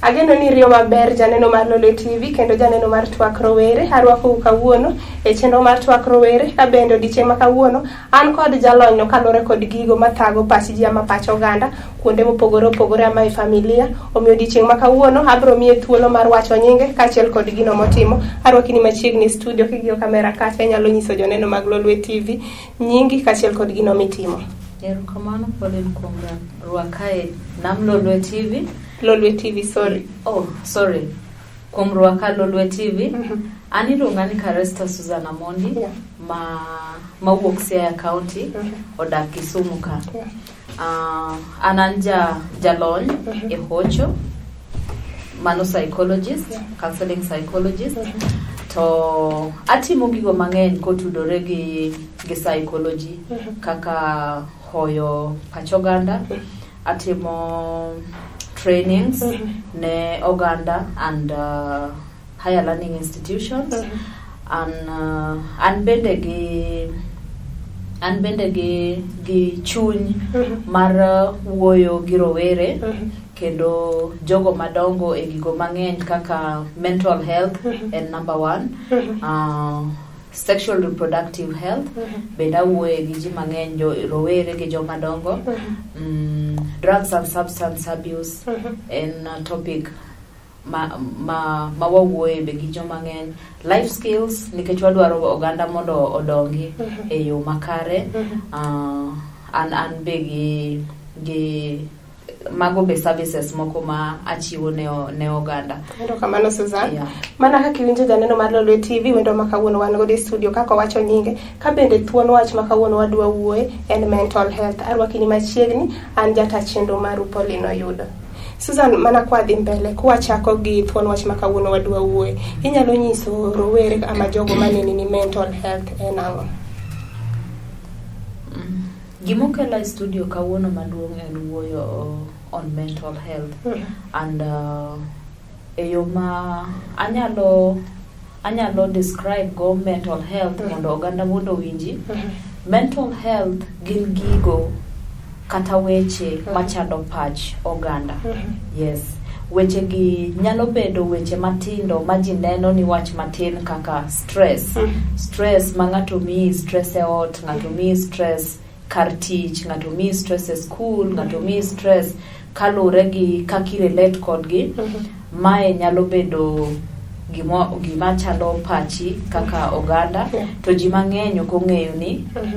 Ageno ni iriyo maber, janeno mar Lolwe TV kendo janeno mar Twak Rowere. Arwakou kawuono e chenro mar Twak Rowere ka bende odiechieng' ma kawuono an kod jalonyno kaluwore kod gigo mathago pach ji ama pach oganda kuonde mopogore opogore ama e familia. Omiyo odiechieng' ma kawuono abiro miye thuolo mar wacho nyinge kaachiel kod gino motimo. Arwaki ni machiegni e studio king'iyo kamera kacha inyalo nyiso joneno mag Lolwe TV nyingi kaachiel kod gino mitimo. Erokamano, Pauline, kuom rwaka e Nam Lolwe TV. Lolwe TV, sorry. Oh, sorry. Kuom rwaka Lolwe TV. An iluonga ni Karesta Susan Amondi ma mawuok Siaya County, odak Kisumu ka. An jalony e hocho, mano psychologist, counseling psychologist. To atimo gigo mang'eny kotudore gi psychology kaka hoyo pach oganda, atimo trainings ne oganda and higher learning institutions. An bende gi chuny mar wuoyo gi rowere kendo jogo madongo e gigo mang'eny kaka mental health en number one, sexual reproductive health bende awuoye gi ji mang'eny, jo rowere gi joma dongo. Drugs and substance abuse en topic ma wawuoye be gi joma ng'eny. Life skills, nikech wadwaro oganda mondo odongi e yo makare. An be gi mago be services moko ma achiwo ne oganda. Erokamano, Susan. Mana kaka iwinjo, janeno mar Lolwe TV, wendo ma kawuono wan godo e studio kaka owacho nyinge, ka bende thuon wach ma kawuono wadwa wuoye en mental health. Arwaki ni machiegni, an jata chenro maru Pauline Oyudo. Susan, mana kwadhi mbele, kwachako gi thuon wach ma kawuono wadwa wuoye, inyalo nyiso rowere ama jogo maneni ni mental health en ang'o? Gimokela e studio kawuono maduong' en wuoyo on mental health and e yo ma anyalo describe go mental health mondo oganda mondo owinji. Mental health gin gigo kata weche machando pach oganda. Yes, weche gi nyalo bedo weche matindo ma ji neno ni wach matin kaka stress. Stress ma ng'ato miyi stress e ot, ng'ato miyi stress kar tich, ng'ato miyi stress e school, ng'ato miyi stress kaluwore gi kaka i relate kodgi. Mae nyalo bedo gima chando pachi kaka oganda to ji mang'eny ok ong'eyo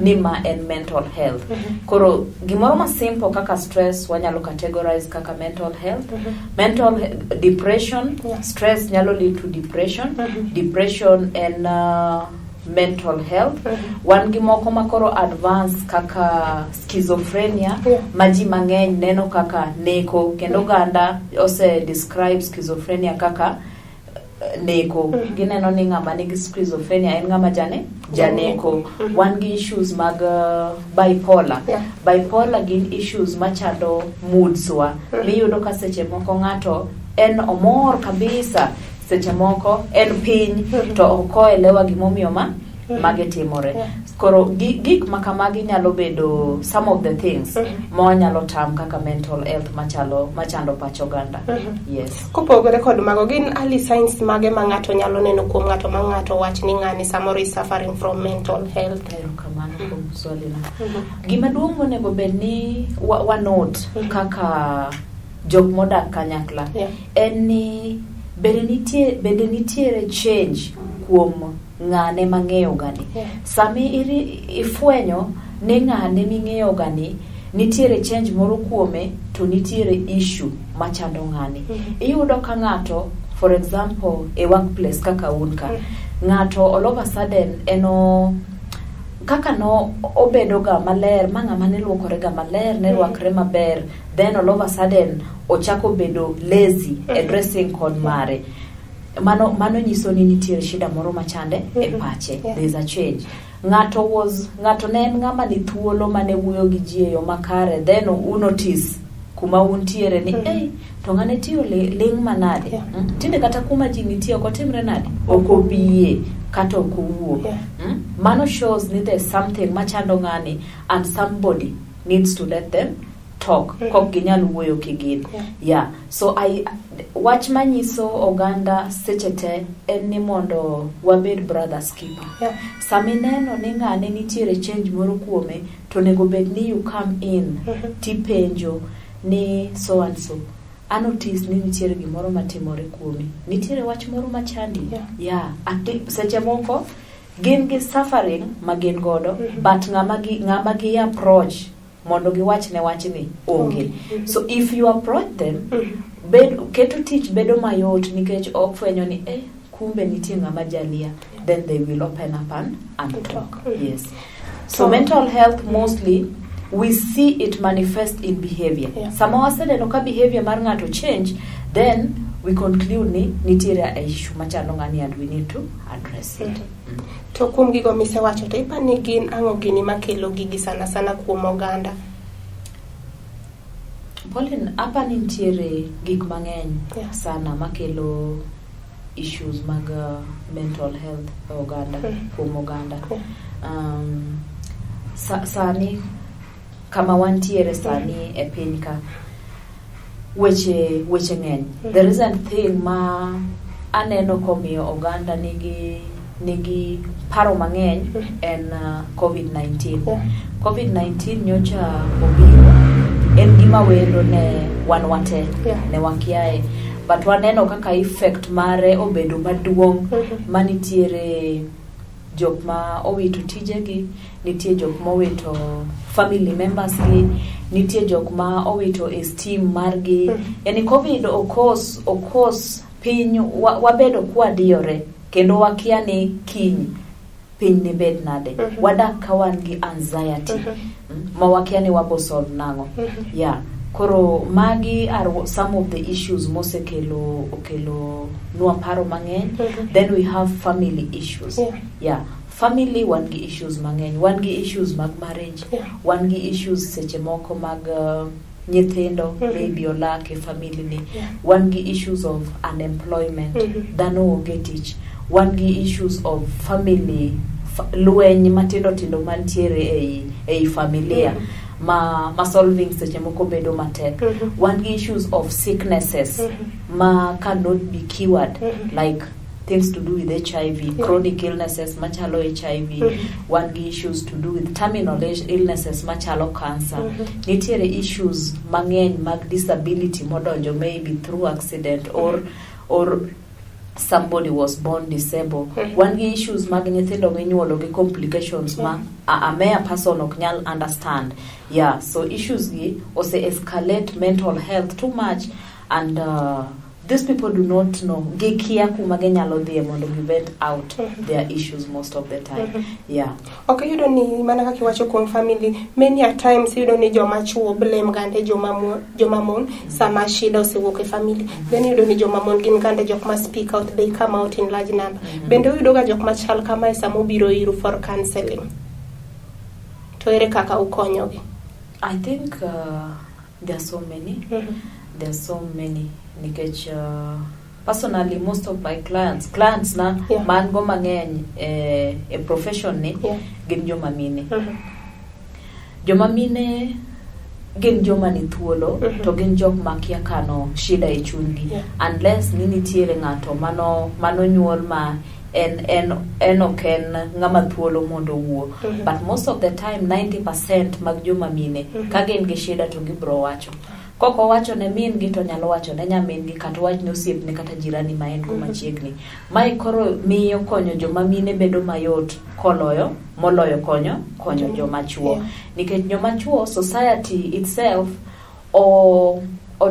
ni ma en mental health. Koro gimoro ma simple kaka stress wanyalo categorize kaka mental health. Mental depression, stress nyalo lead to depression. Depression en mental health. Wan gi moko ma koro advance kaka schizophrenia ma ji mang'eny neno kaka neko, kendo oganda ose describe schizophrenia kaka neko. Gineno ni ng'ama nigi schizophrenia en ng'ama janeko. Wan gi issues mag bipolar. Bipolar gin issues machando moods wa, miyudo ka seche moko ng'ato en omor kabisa, seche moko en piny to ok oelewa gimomiyo ma mage timore. Koro gik ma kamagi nyalo bedo some of the things ma wanyalo term kaka mental health machalo machando pach oganda. Yes. Kopogore kod mago, gin early signs mage ma ng'ato nyalo neno kuom ng'ato ma ng'ato wach ni ng'ani samoro is suffering from mental health? Erokamano kuom swali no. Gima duong' monego bed ni wa note kaka jok modak kanyakla en ni bende nitiere change kuom ng'ane mang'eyo gani. Sami ifwenyo ni ng'ane ming'eyo gani nitiere change moro kuome, to nitiere issue machando ng'ani. Iyudo ka ng'ato, for example, e workplace kaka un ka, ng'ato all of a sudden eno kaka no obedo ga maler ma ng'ama ne luokore ga maler, ne rwakre maber, then all of a sudden ochako bedo lazy e dressing code mare. Mano nyiso ni nitiere shida moro machande e pache. There is a change. Ng'ato ne en ng'ama ni thuolo mane wuoyo gi ji e yo makare, then u notice kuma untiere ni "Ei, to ng'ane tiyo ling' manade?" Tinde kata kuma ji nitie ok otimre nade, ok obiye kata ok owuo. Mano shows ni there's something machando ng'ani and somebody needs to let them talk. Kok ginyal wuoyo kigin. Yeah, so I wach manyiso oganda seche te en ni mondo wabed brothers keeper. Sama ineno ni ng'ane nitiere change moro kuome, to onego bed ni you come in tipenjo ni so and so, anotice ni nitiere gimoro matimore kuomi, nitiere wach moro machandi. Yeah, ati, seche moko gin gi suffering ma gin godo, but ng'ama gi approach mondo giwach ne wachni onge. So if you approach them, bed, keto tich bedo mayot nikech ofwenyo ni kumbe nitie ng'ama jalia. Then they will open up and And talk. Talk. Yes, so mental health, mostly we see it manifest in behavior. Sama waseneno ka behavior mar ng'ato change, then we conclude ni nitiere a issue machando ng'ani and we need to address it. To kuom gigo misewacho, to ipa ni gin ang'o gini makelo gigi sana sana kuom oganda? Pauline, apa ni nitiere gik mang'eny sana makelo issues mag mental health e oganda, kuom oganda. Sani kama wantiere sani e piny ka, weche ng'eny. The recent thing ma aneno komiyo oganda nigi paro mang'eny en COVID-19. COVID-19 nyocha obiro, en gima wendo ne wan wate, ne wakiaye, but waneno kaka effect mare obedo maduong', manitiere jok ma owito tijegi, nitie jok ma owito family members gi, nitie jok ma owito esteem margi. Yani COVID okos piny, wabedo kwadiyore kendo wakia ni kiny piny ni bed nade. Wadak ka wan gi anxiety ma wakia ni wabo solve nang'o. Yeah, koro magi are some of the issues mosekelo okelo nwa paro mang'eny. Then we have family issues. Yeah, family wan gi issues mang'eny, wan gi issues mag marriage, wan gi issues seche moko mag nyithindo, maybe olak e family ni, wan gi issues of unemployment, dhano onge tich, wan gi issues of family lweny matindo tindo mantiere ei familia, ma solving seche moko bedo matek. Wan gi issues of sicknesses ma cannot be cured, like things to do with HIV, chronic illnesses machalo HIV. Wan gi issues to do with terminal illnesses machalo cancer. Nitiere issues mang'eny mag disability modonjo, maybe through accident or somebody was born disabled. Wan gi issues mag nyithindo minyuolo gi complications ma a mere person ok nyal understand. Yeah, so issues gi ose escalate mental health too much, and these people do not know, gikia kuma ginyalo dhiye mondo gi vent out their issues most of the time. Yeah. Ok, iyudo ni mana kaka iwacho kuom family, many a times iyudo ni joma chuo blame gande joma mon sama shida osewuok e family. Then iyudo ni joma mon gin gande jok ma speak out, they come out in large number. Bende uyudo ga jok machal kamae sama obiro iru for counseling? To ere kaka ukonyogi? I think there are so many. There are so many nikech personally most of my clients na man go mang'eny e profession ni gin joma mine. Joma mine gin joma ni thuolo, to gin jok makia kano shida e chunygi, unless ni nitiere ng'ato mano nyuol ma en ok en ng'ama thuolo mondo owuo. But most of the time, 90% mag joma mine, ka gin gi shida to gibro wacho. Kok owacho ne min gi, to nyalo wacho ne nyamin gi, kata owach ne osiepne kata jirani ma en go machiegni. Mae koro miyo konyo joma mine bedo mayot koloyo moloyo konyo joma chuo, nikech joma chuo, society itself o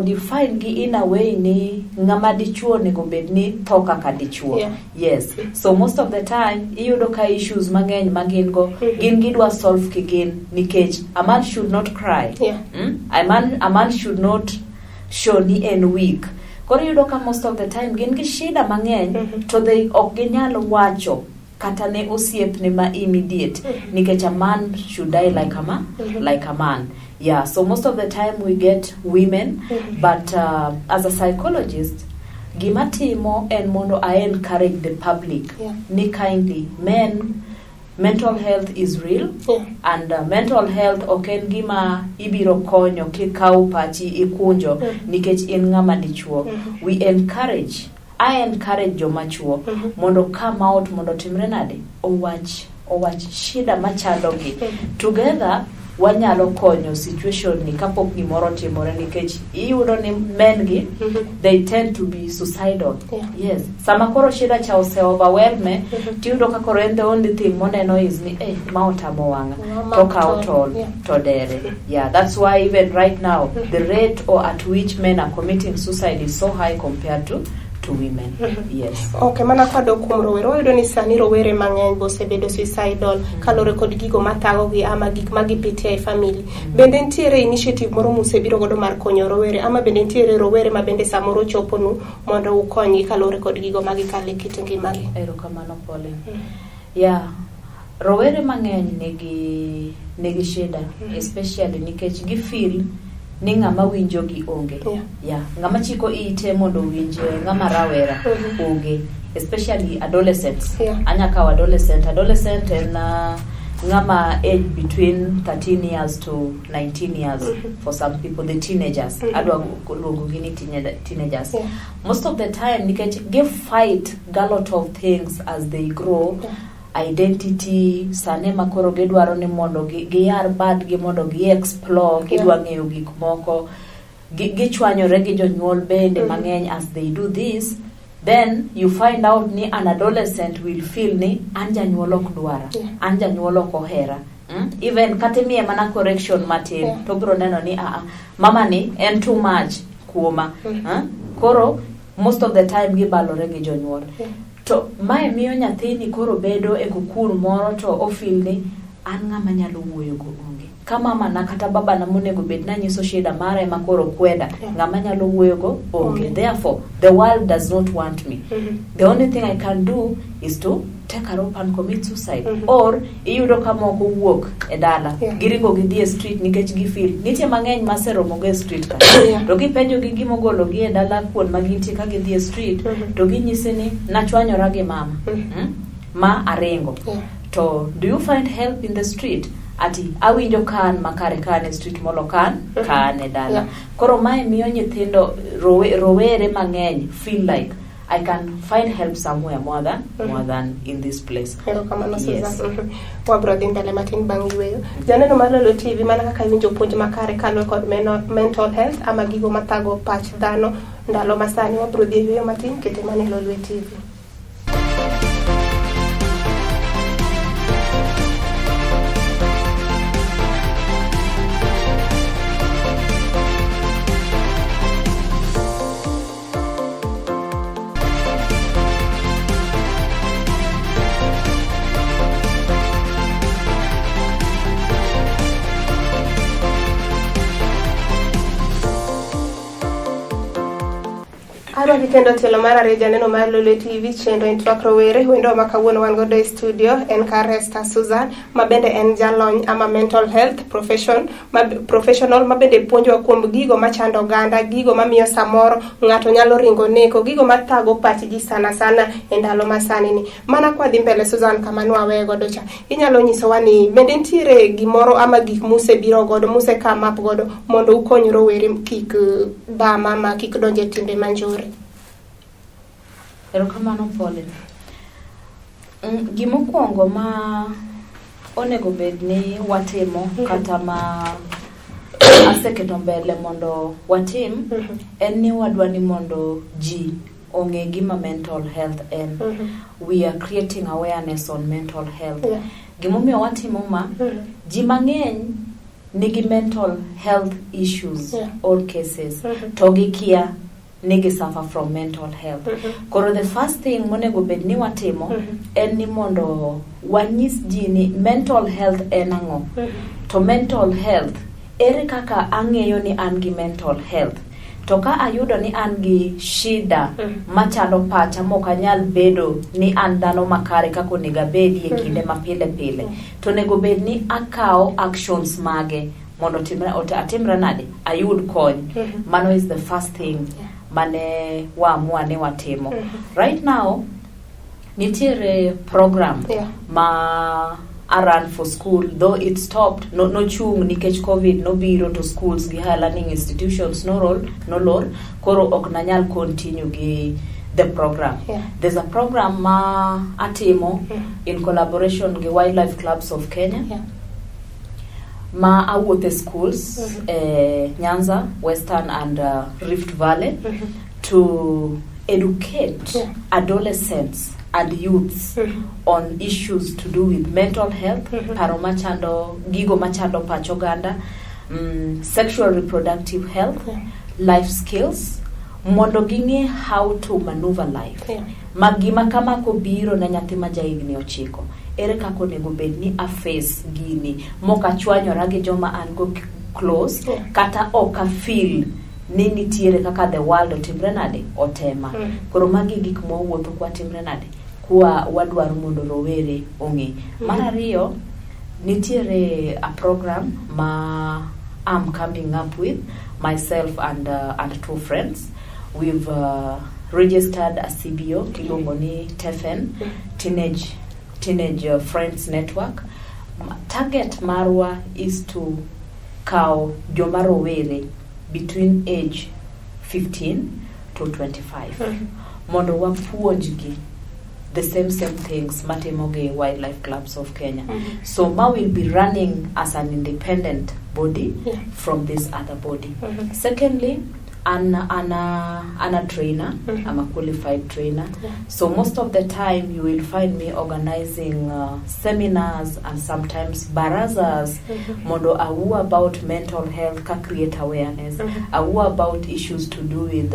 define gi in a way ni ng'ama dichuo onego bed ni tho kaka dichuo. Yes, so most of the time iyudo ka issues mang'eny ma gin go, gin gidwa solve kigin, nikech a man should not cry. A man should not show ni en weak. Koro iyudo ka most of the time gin gi shida mang'eny, to they ok ginyal wacho kata ne osiepne ma immediate, nikech a man should die like a man, like a man. Yeah, so most of the time we get women, but as a psychologist, gima timo en mondo I encourage the public ni kindly men. Mental health is real. And mental health ok en gima ibiro konyo kikawo pachi ikunjo nikech in ng'ama dichuo. We encourage, I encourage joma chuo mondo come out, mondo timre nade, owach shida machandogi. Together wanyalo konyo situation ni kapok gimoro otimore, nikech iyudo ni men gi, they tend to be suicidal. Yes, sama koro shida cha ose overwhelm, tiyudo ka koro en the only thing moneno is ni ma otamo wang'a, Ma to kawo tol, tol to dere. Yeah, that's why even right now the rate or at which men are committing suicide is so high compared to women. Yes. Ok, mana kwadok kuom rowere, wayudo ni sani rowere mang'eny be osebedo suicidal kaluwore kod gigo mathagogi ama gik ma gipitia e family. Bende nitiere initiative moro musebiro godo mar konyo rowere, ama bende nitiere rowere ma bende samoro choponu mondo ukonygi kaluwore kod gigo ma gikale e kit ngimagi? Erokamano, Pauline. Yeah, rowere mang'eny nigi shida, especially nikech gi feel ni ng'ama winjogi onge. Yeah, ng'ama chiko ite mondo owinj ng'ama rawera onge, especially adolescents. Anya kawo adolescent. Adolescent en ng'ama age between 13 years to 19 years. For some people, the teenagers. Adwa luongo gi ni teenagers. Most of the time, nikech gi fight a lot of things as they grow. Identity sane ma koro gidwaro ni mondo giyar badgi mondo gi explore, gidwa ng'eyo gik moko. Gichwanyore gi jonyuol bende mang'eny. As they do this, then you find out ni an adolescent will feel ni an janyuol ok dwara, an janyuol ok ohera. Even kata imiye mana correction matin, to biro neno ni aa, mama ni en too much kuoma. Koro most of the time gibalore gi jonyuol. To mae miyo nyathini koro bedo e cocoon moro, to ofeel ni an ng'ama nyalo wuoyo go onge. Ka mama na kata baba na monego bed nanyiso shida mara ema koro kweda, ng'ama nyalo wuoyo go onge. Onge. Therefore the world does not want me. The only thing I can do is to take a rope and commit suicide. Or iyudo ka moko wuok e dala, giringo gidhi e street nikech gifeel nitie mang'eny maseromogo e street ka. To kipenjogi gimogologi e dala kuon ma gintie ka gidhi e street, to ginyisi ni nachwanyora gi mama, Ma aringo. To do you find help in the street? Ati awinjo ka an makare ka an e street molo ka an e dala. Koro mae miyo nyithindo rowere mang'eny feel like I can find help somewhere more than in this place. Erokamano, Yes. Susan. Wabro dhi mbele matin bang' yweyo. Janeno mar Lolwe TV, mana kaka iwinjo puonj makare kaluwore kod mental health ama gigo mathago pach dhano ndalo masani, wabro dhi e yweyo matin, kete mana e Lolwe TV. Arwaki kendo tielo mar ariyo, janeno mar Lolwe TV, chenro en Twak Rowere. Wendo ma kawuono wan godo e studio en Karesta Susan, ma bende en jalony ama mental health professional ma bende puonjowa kuom gigo machando oganda, gigo mamiyo samoro ng'ato nyalo ringo neko, gigo mathago pach ji sana sana e ndalo masani ni. Mana kwa dhi mbele, Susan, kama nwaweyo godo cha, inyalo nyisowa ni bende nitiere gimoro ama gik musebiro godo, muse come up godo mondo ukony rowere kik bam ama kik donj e timbe manjore? Erokamano, Pauline. Gimokwongo ma onego bed ni watimo kata ma aseketo mbele mondo watim en ni wadwa ni mondo ji ong'e gima mental health en. We are creating awareness on mental health. Gimomiyo watimo ma, ji mang'eny nigi mental health issues or cases, to gikia ni gi suffer from mental health. Koro the first thing monego bed ni watimo en ni mondo wanyis ji ni mental health en ang'o. To mental health, ere kaka ang'eyo ni an gi mental health? To ka ayudo ni an gi shida machando pacha mok anyal bedo ni an dhano makare kaka onego abedi e kinde ma pile pile, to onego bed ni akawo actions mage mondo atimra nade ayud kony. Mano is the first thing mane waamua ni watimo. Right now nitiere program ma a run for school, though it stopped, no, nochung nikech COVID nobiro to schools gi higher learning institutions norol nolor, koro ok nanyal continue gi the program. There's a program ma atimo in collaboration gi Wildlife Clubs of Kenya ma awuothe schools Nyanza, Western and Rift Valley to educate adolescents and youths on issues to do with mental health, paro machando, gigo machando pach oganda, sexual reproductive health, life skills, mondo ging'e how to maneuver life. Ma gima kama kobiro ne nyathi ma jahigni 9, ere kaka onego bed ni aface gini mok achwanyora gi joma an go close, kata ok afeel ni nitiere kaka the world otimre nade, otema. Koro magi gik mwawuotho kwatimre nade kwa wadwaro mondo rowere ong'e. Mar ariyo, nitiere a program ma I'm coming up with myself and two friends. We've registered a CBO iluongo ni TEFN, Teenage Friends Network. Target marwa is to kawo joma rowere between age 15 to 25 mondo wapuonjgi the same things matimo gi Wildlife Clubs of Kenya. So ma will be running as an independent body from this other body. Secondly, an a trainer. I'm a qualified trainer. So most of the time you will find me organizing seminars and sometimes barazas mondo awuo about mental health, ka create awareness, awuo about issues to do with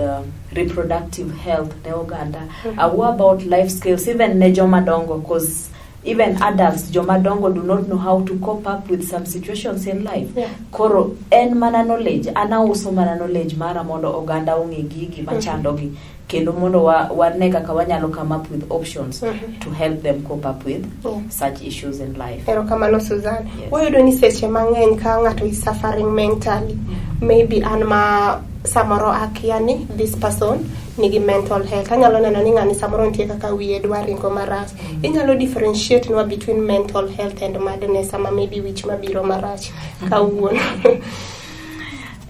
reproductive health ne oganda, awuo about life skills even ne joma dongo, 'cause even adults, joma dongo, do not know how to cope up with some situations in life. Koro en mana knowledge an auso, mana knowledge mara mondo oganda ong'e gigi machandogi kendo mondo wane kaka wanyalo come up with options to help them cope up with such issues in life. Erokamano, Susan. Yes. Wayudo ni seche mang'eny ka ng'ato is suffering mentally, maybe an ma samoro akia ni this person nigi mental health, anyalo neno ni ng'ani samoro nitie kaka wiye dwa ringo marach. Inyalo differentiate nwa between mental health and madness, ama maybe wich mabiro marach kawuono?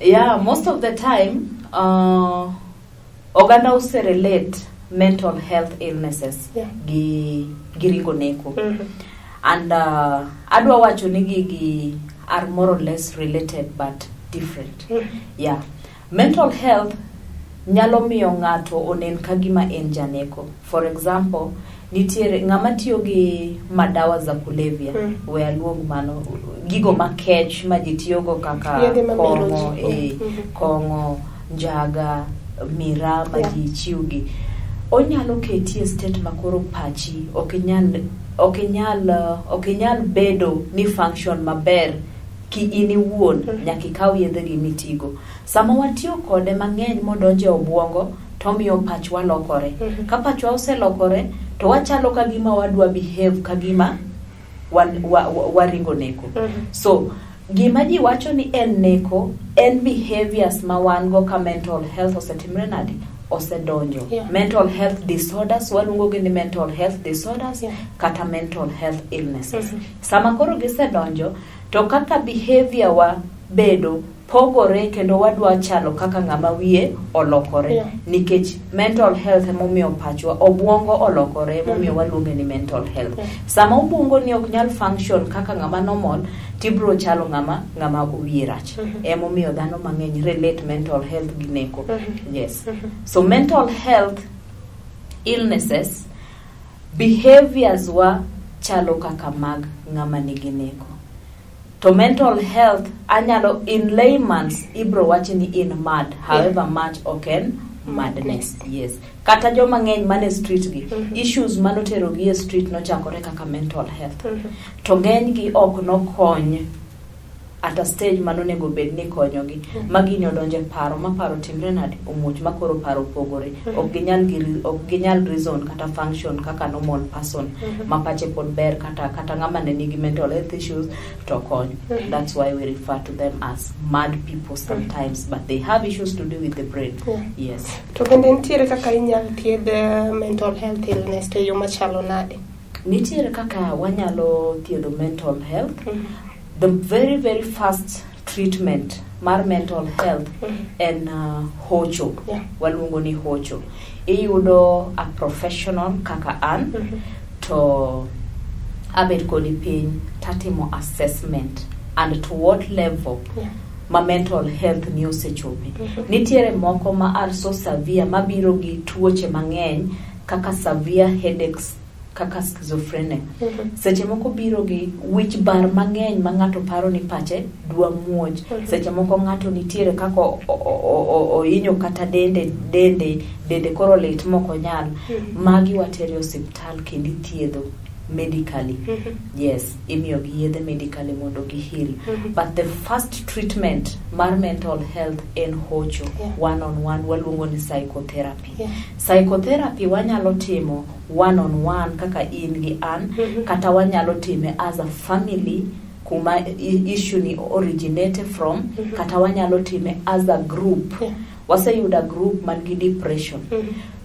Yeah, most of the time oganda ose relate mental health illnesses gi ringo neko. And adwa wacho ni gigi are more or less related but different. Yeah, mental health nyalo miyo ng'ato onen ka gima en janeko. For example, nitiere ng'ama tiyo gi madawa za kulevya, we aluong mano gigo makech ma ji tiyogo kaka Yedhe mamero kong'o, ji. Kong'o, njaga, miraa ma ji chiwgi, onyalo keti e state ma koro pachi ok inyal bedo ni function maber ki in iwuon. Nyaka ikaw yedhe gi mitigo. Sama watiyo kode mang'eny modonjo e obwongo, tomiyo pachwa lokore. Ka pachwa oselokore, to wachalo ka gima wadwa behave ka gima waringo neko. So gima ji wacho ni en neko en behaviors ma wan go ka mental health osetimre nade, osedonjo. Mental health disorders, waluongo gi ni mental health disorders kata mental health illnesses. Sama koro gisedonjo, to kaka behavior wa bedo pogore kendo wadwa chalo kaka ng'ama wiye olokore, nikech mental health emomiyo pachwa, obwongo olokore, emomiyo waluonge ni mental health. Sama obwongo ni ok nyal function kaka ng'ama normal, tibro chalo ng'ama wiye rach. Emomiyo dhano mang'eny relate mental health gi neko. Yes. So mental health illnesses, behaviors wa chalo kaka mag ng'ama nigi neko. To mental health, anyalo in layman's ibro wach ni in mad, however much ok en madness. Yes, kata joma ng'eny mane street gi, issues manotero gi e street nochakore kaka mental health, to ng'eny gi ok nokony at a stage manonego bed ni konyogi, ma gini odonjo e paro ma paro timre nade, omuoch, ma koro paro opogore. Ok ginyal reason kata function kaka normal person ma pache pod ber, kata ng'ama ne nigi mental health issues to kony. That's why we refer to them as mad people sometimes, but they have issues to do with the brain. Yes. To bende nitiere kaka inyal thiedh mental health illness, to e yo machalo nade? Nitiere kaka wanyalo thiedho mental health. The very very first treatment mar mental health en hocho. Waluongo ni hocho. Iyudo a professional kaka an, to abet kodi piny tatimo assessment and to what level ma mental health ni osechope. Nitiere moko ma are so severe, mabiro gi tuoche mang'eny kaka severe headaches, kaka schizophrenia. Seche moko biro gi wich bar mang'eny ma ng'ato paro ni pache dwa muoch. Seche moko ng'ato nitiere kaka ohinyo kata dende koro lit mok onyal. Magi watero e osiptal kendo ithiedho medically. Yes, imiyo gi yedhe medically mondo gi heal. But the first treatment mar mental health en hocho, one on one, waluongo ni psychotherapy. Psychotherapy wanyalo timo one on one kaka in gi an, kata wanyalo time as a family kuma issue ni originate from, kata wanyalo time as a group. Waseyudo a group man gi depression,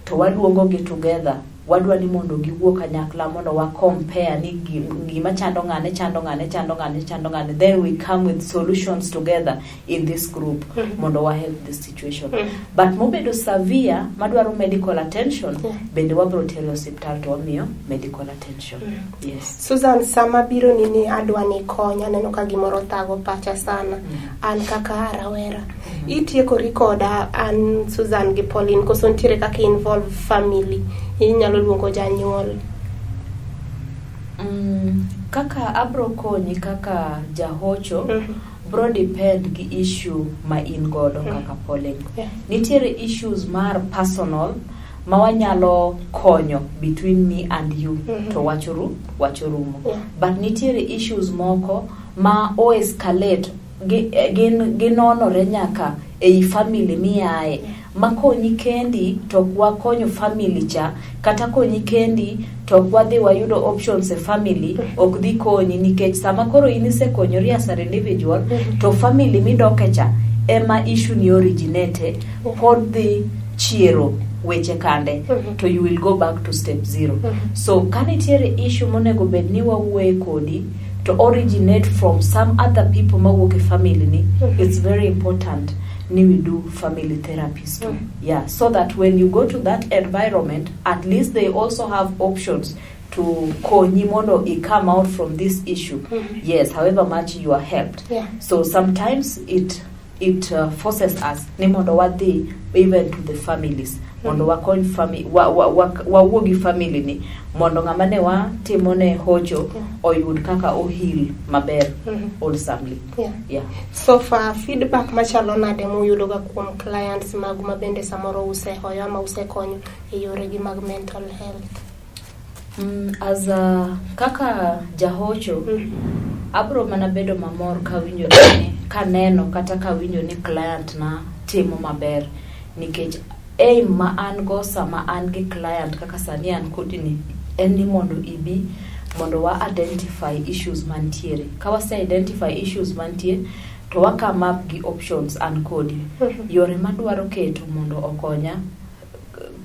to waluongo gi together, wadwa ni mondo giwuo kanyakla mondo wa compare ni gima chando ng'ane, chando ng'ane, chando ng'ane, chando ng'ane, then we come with solutions together in this group mondo wa help this situation. But mobedo severe madwaro medical attention, bende wabro tero e osiptal to wamiyo medical attention. Yes. Susan, sama biro ni adwa ni konya, aneno ka gimoro thago pacha sana, an kaka rawera, itiekori koda an Susan gi Pauline, koso nitiere kaka involve family, inyalo luongo janyuol? Kaka abro konyi kaka jahocho bro depend gi issue ma in godo kaka Pauline. Nitiere issues mar personal ma wanyalo konyo between me and you, to wachoru wachorumo. But nitiere issues moko ma o escalate, gin ginonore nyaka ei family miaye, ma konyi kendi to ok wakonyo family cha, kata konyi kendi to ok wadhi wayudo options e family, ok dhi konyi, nikech sama koro in isekonyori as an individual, to family midoke cha ema issue ni originate, pod dhi chiero weche kande, to you will go back to step zero. So ka nitiere issue monego bed ni wawuoye kodi to originate from some other people mawuok e family ni, it's very important ni we do family therapies too, yeah, so that when you go to that environment, at least they also have options to konyi mondo i come out from this issue. Yes, however much you are helped, so sometimes it forces us ni mondo wadhi even to the families mondo wakony wawuo gi family ni mondo ng'ama ne watimone hocho oyud kaka o heal maber wholesomely. Yeah. So far, feedback machalo nade muyudoga kuom clients magu ma bende samoro usehoyo ama usekonyo e yoregi mag mental health? As a, kaka jahocho, abro mana bedo mamor kawinjo ni kaneno kata kawinjo ni client na timo maber, nikech aim ma an go sama an gi client kaka sani an kodi ni en ni mondo ibi mondo wa identify issues mantiere. Ka wase identify issues mantie, to wa come up gi options an kodi, yore madwaro keto mondo okonya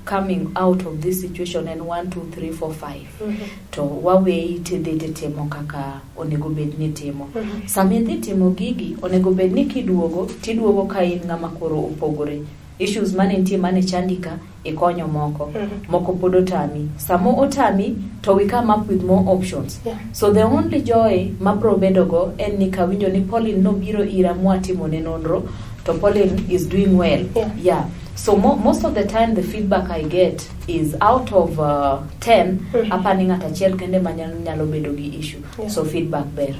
coming out of this situation en 1 2 3 4 5, to waweyi tidhi titimo kaka onego bed ni itimo. Sama idhi timo gigi, onego bed ni kiduogo tiduogo ka in ng'ama koro opogore. Issues mane nitie mane chandi ka ikonyo moko, moko pod otami. Sama otami to we come up with more options. So the only joy mabro bedo go en ni kawinjo ni Pauline nobiro ira mwatimone nonro to Pauline is doing well. Yeah. So most of the time the feedback I get is out of 10, apani ng'at achiel kende ma nyalo bedo gi issue. So feedback ber.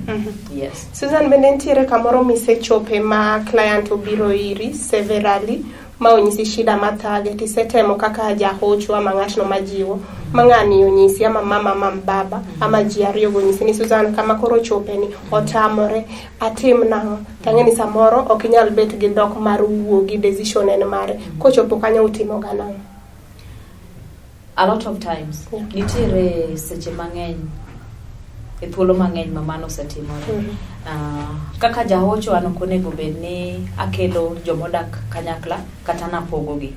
Yes. Susan, bende nitiere kamoro misechope ma client obiro iri severally ma onyisi shida mathage, tisetemo kaka jahocho ama ng'atno majiwo, ma ng'ani onyisi ama mama ama baba ama ji ariyo go onyisi ni, "Susan, kama koro chope ni otamore, atim nang'o?" Tang'e ni samoro ok inyal bet gi dhok mar wuo gi decision en mare. Kochopo kanyo, utimo ga nang'o? A lot of times, nitiere seche mang'eny, e thuolo mang'eny ma mano osetimore. Kaka jahocho an ok onego bed ni akelo jomodak kanyakla kata napogogi.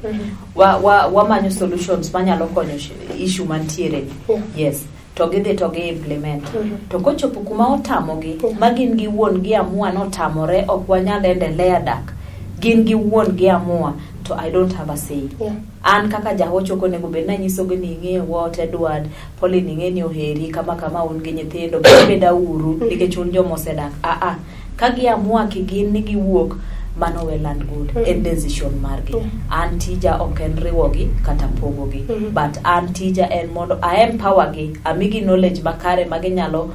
Wamanyo solutions manyalo konyo issue mantiere ni. Yes. To To gidhi to gi implement. To kochopo kuma otamogi, ma gin gi wuon gi amua notamore, ok wanyal endelea dak. Gin gi wuon gi amua, to I don't have a say. An kaka jahocho ok onego bed nanyisogi ni ing'eyo what Edward, Pauline ing'e ni oheri kama kama un gi nyithindo, bed beda uru nikech un joma osedak. Ah ah. Ka giamua ki gin ni giwuok, mano well and good. En decision margi. An tija ok en riwogi kata pogogi. But an tija en mondo a empower gi, amigi knowledge makare ma ginyalo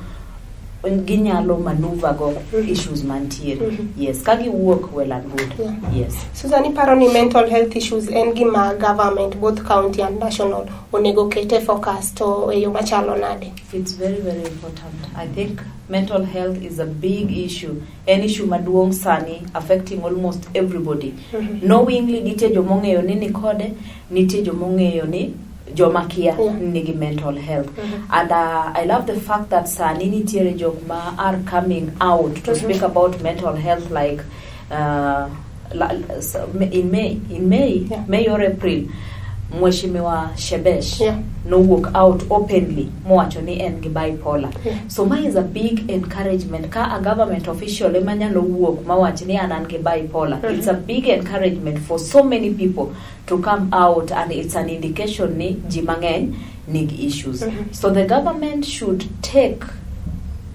maneuver go issues mantiere. Yes, ka giwuok, well and good. Yes. Susan, iparo ni mental health issues en gima government, both county and national, onego kete focus to e yo machalo nade? It's very, very important. I think mental health is a big issue. En issue maduong' sani affecting almost everybody. Knowingly nitie jomong'eyo ni nikode, nitie jomong'eyo ni joma kia nigi mental health. And I love the fact that sani nitiere jok ma are coming out to speak about mental health, like in May, May or April, Mheshimiwa Shebesh nowuok out openly mowacho ni en gi bipolar. So ma is a big encouragement. Ka a government official ema nyalo wuok mawach ni an gi bipolar, it's a big encouragement for so many people to come out, and it's an indication ni ji mang'eny nigi issues. So the government should take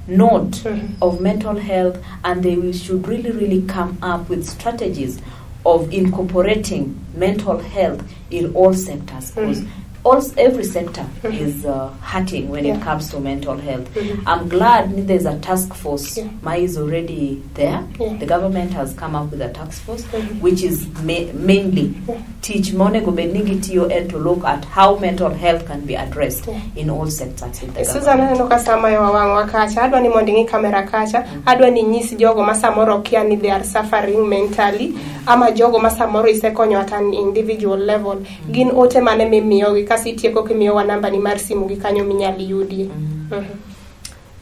note of mental health, and they should really, really come up with strategies of incorporating mental health in all sectors, because all every sector is hurting when it comes to mental health. I'm glad ni there's a task force ma is already there. The government has come up with a task force which is mainly tich monego bed ni gitiyo en to look at how mental health can be addressed in all sectors in the Susan, government. Aneno ka sama yawa wang'wa kacha, adwa ni mondo ing'i kamera kacha, adwa ni inyis jogo ma samoro kia ni they are suffering mentally, ama jogo ma samoro isekonyo at an individual level. Gin ote mane mimiyogi kasi itieko kimiyowa namba ni mar simu gi kanyo minyal yudie?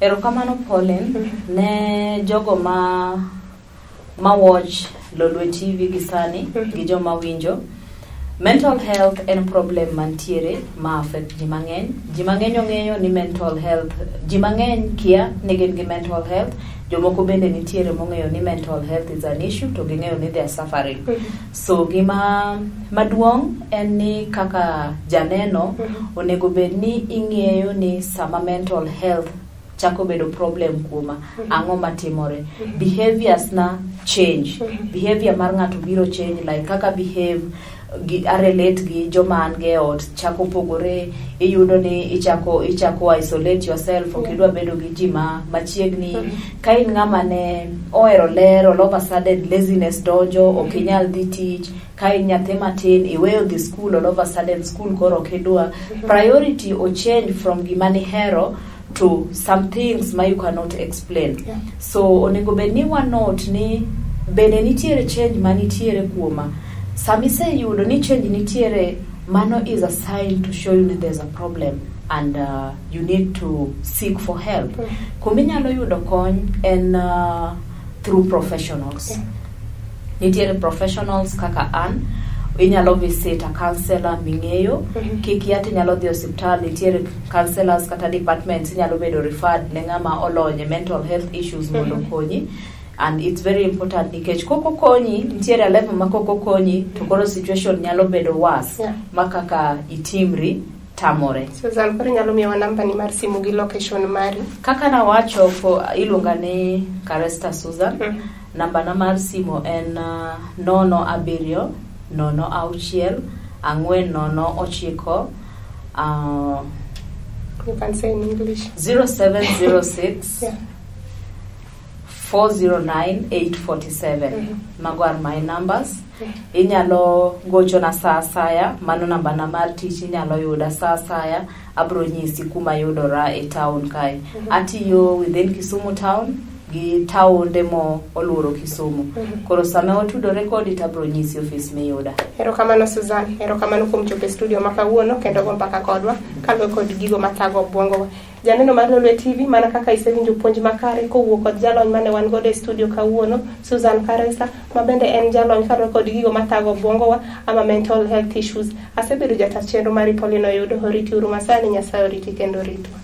Erokamano, Pauline. Ne jogo ma watch Lolwe TV gi sani gi joma winjo. Mental health en problem mantiere ma affect ji mang'eny. Ji mang'eny ong'eyo ni mental health, ji mang'eny kia ni gin gi mental health. Jomoko bende nitiere mong'eyo ni mental health is an issue to ging'eyo ni they are suffering. So gima maduong' en ni kaka janeno onego bed ni ing'eyo ni sama mental health chako bedo problem kuoma, ang'o matimore? Behaviors na change. Behavior mar ng'ato biro change, like kaka behave gi a relate gi joma an go e ot chako pogore. Iyudo ni ichako isolate yourself, ok idwa bedo gi ji ma machiegni. Ka in ng'ama ne ohero ler, all of a sudden laziness donjo, ok inyal dhi tich. Ka in nyathi matin, iweyo dhi school, all of a sudden school koro ok idwa. Priority o change from gima nihero to some things ma you cannot explain. So onego bed ni wa note ni bende nitiere change manitiere kuoma. Sama iseyudo ni change nitiere, mano is a sign to show you ni there's a problem and you need to seek for help. Kuminyalo yudo kony en through professionals. Nitiere professionals kaka an, inyalo visit a counselor ming'eyo. Kikia tinyalo dhi osiptal, nitiere counselors kata departments, inyalo bedo referred ne ng'ama olony e mental health issues mondo okonyi. And it's very important nikech kok okonyi, nitiere a level ma kok okonyi to koro situation nyalo bedo worse ma kaka itimri tamore. Susan, koro inyalo miyowa namba ni mar simu gi location mari. Kaka nawacho po, iluonga ni Karesta Susan. Namba na mar simu en 07 06 4 09 You can say in English. 0706 409 847. Mago are my numbers. Inyalo gochona sa asaya, mano namba na mar tich, inyalo yuda sa asaya, abro nyisi kuma yudora e town kae. Atiyo within Kisumu town gi taonde mo oluoro Kisumu. Koro sama watudore kodi to abro nyisi ofis miyuda. Erokamano, Susan. Erokamano kuom chopo e studio ma kawuono kendo go mbaka kodwa kaluwore kod gigo mathago obwongowa. Janeno mar Lolwe TV, mana kaka isewinjo puonj makare kowuok kod jalony mane wan godo e studio kawuono, Susan Karesa, ma bende en jalony kaluwore kod gigo mathago obwongowa ama mental health issues. Asebedo jata chenro mari, Pauline Oyudo. Oriti uru masani, Nyasaye oriti kendo oritwa.